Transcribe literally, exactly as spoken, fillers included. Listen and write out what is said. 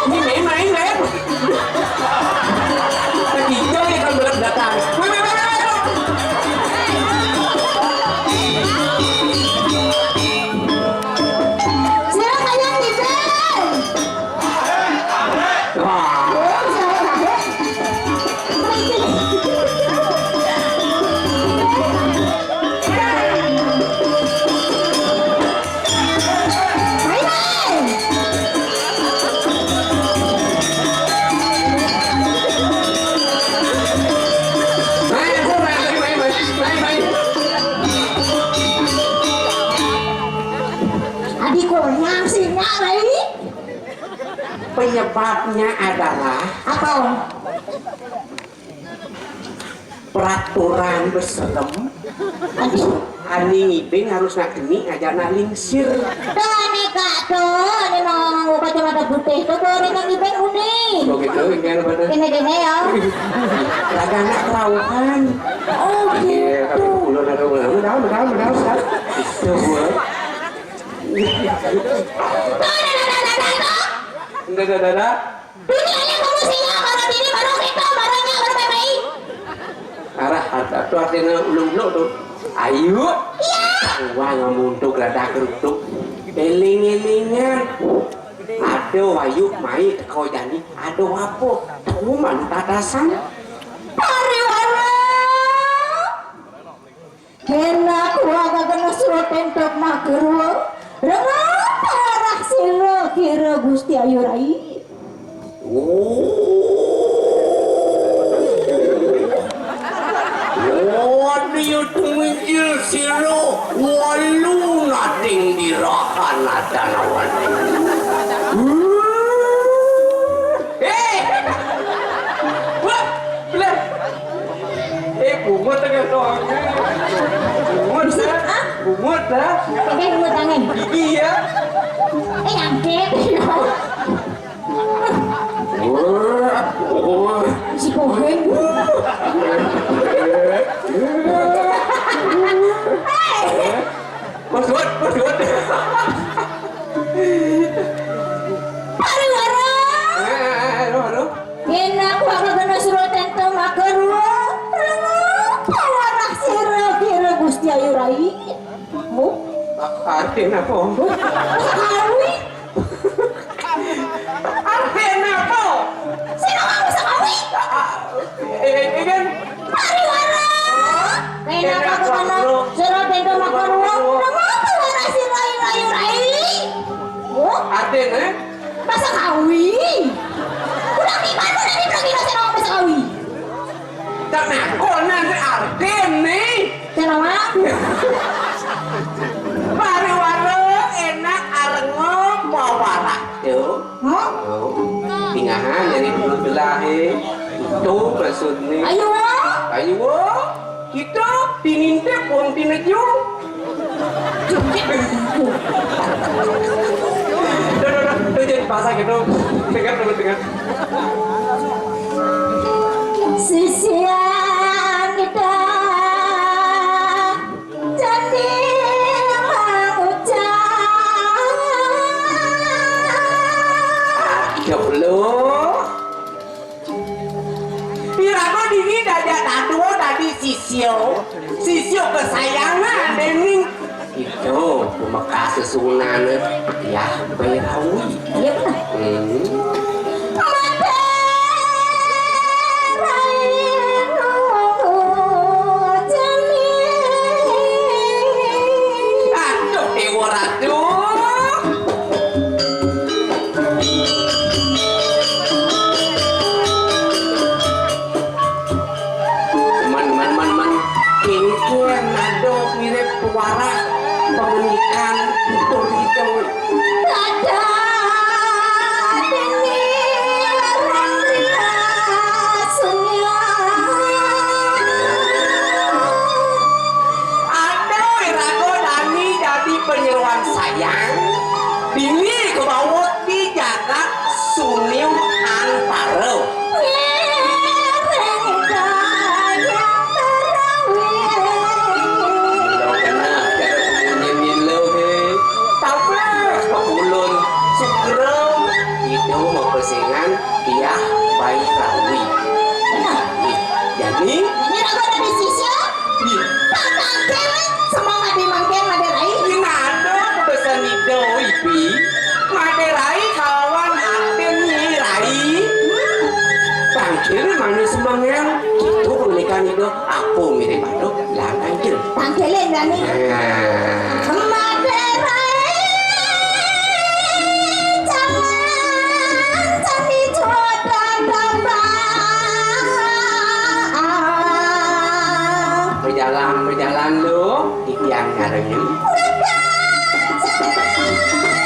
Ini main-main, Lep. Lagi jauh ya kalau belum datang. Weh, weh, weh, weh, weh. Siapa yang di band? Wah. Adikku yang singa, Rai. Penyebabnya adalah apa, Om? Peraturan beserem. Aduh. Ani ngibing harus nak geni aja nak lingsir. Tuh, ane Kak, tuh, ane mau nganggo kacamata putih, tuh, tuh, ane Kang Ibing unik. Oh gitu, ini apa tuh? Gini-gini ya. Laga anak kelauhan. Oh gitu. Iya, tapi ulun ada ulun. Udah, udah, udah, udah. Itu gua. Tuh, ada, ada, ada, ada, tuh. Udah, udah, udah, udah. Dunia ini baru singa, baru diri, baru kita, baru nya, baru bebei. Arah, ada tuh artinya ulung dulu tuh. Ayo. Iya. Wah, ngamuntuk rada kerutuk. Eling-elingan. Ada wayu mai teko jani, ada apa? Tuh malu tatasan. Pariwara. Kena kuaga kena surat entok makerua. Rengat parah sira kira Gusti Ayu Rai. Oh. Oh, dia tuminjil sira walu nating dirahan adanawan. Eh! Wah, bener. Eh, bungut tengah doang. Bungut, dah. Hah? Bungut, dah. Pakai bungut tangan. Gigi, ya. Eh, nyangkut. Wah, wah. Si Koheng. Hei. Mas Dut, Mas Dut. Pariwara. Eh, eh, eh, aduh, aduh. Kena kuaga kena suruh tento makerua. Rengat parah sira kira Gusti Ayu Rai. Mu? Artinya apa? Sakawi. Artinya apa? Sira kamu sakawi. Eh, eh, eh, kan? Pariwara. Kena apa kena surat tento makerua? Rengat parah sira Ayu Rai. Oh? Artinya? Bahasa Kawi. Udah di mana udah di bahasa Kawi? Tak nakon nanti artinya. Kenapa? Pariwara enak arengo Tuh maksudnya. Ayo, Wak. Ayo, Wak. Kita tinintip wong tineju. Udah, udah, udah. Udah, jadi bahasa gitu. Dengar dulu, dengar. Sisian kita jadi mengucap. Aduh, lu. Iraga dini dadi dadua dadi sisya. Sisya kesayangan dening itu bekas susunan ya Berawi. Iya, bener. Hmm. Mate rain Aduh, Dewa Ratu. Man, man, man, man. Kengkeng nado mirip pewarah pengendikan Tutur Ida. Dada deni Randria Sunia. Aduh, iraga dani dadi penyeruan sayang. Dini kebawa di jagat Sunim Antara. Ngiring daya terawih. Lo kenal cara sembunyi Milo, he? Tabah pepulun sugra. Itu mau pesengan Diah Bairawi. Nah, nih, jadi ini aku ada di sisi. Nih. Tang tangkil, semua mati mangkil, mati rai. Ini ada pesan itu, Ibi. Mati rai kawan atin nih, rai. Tangkil manis semangel. Itu pernikahan itu. Apa mirip ado? Lah, tangkil. Tangkilin, Dani. Nah. Mate rain, jangan jadi jodoh tambah. Berjalan, berjalan lu, titiang ngarengin. Dekat, jangan.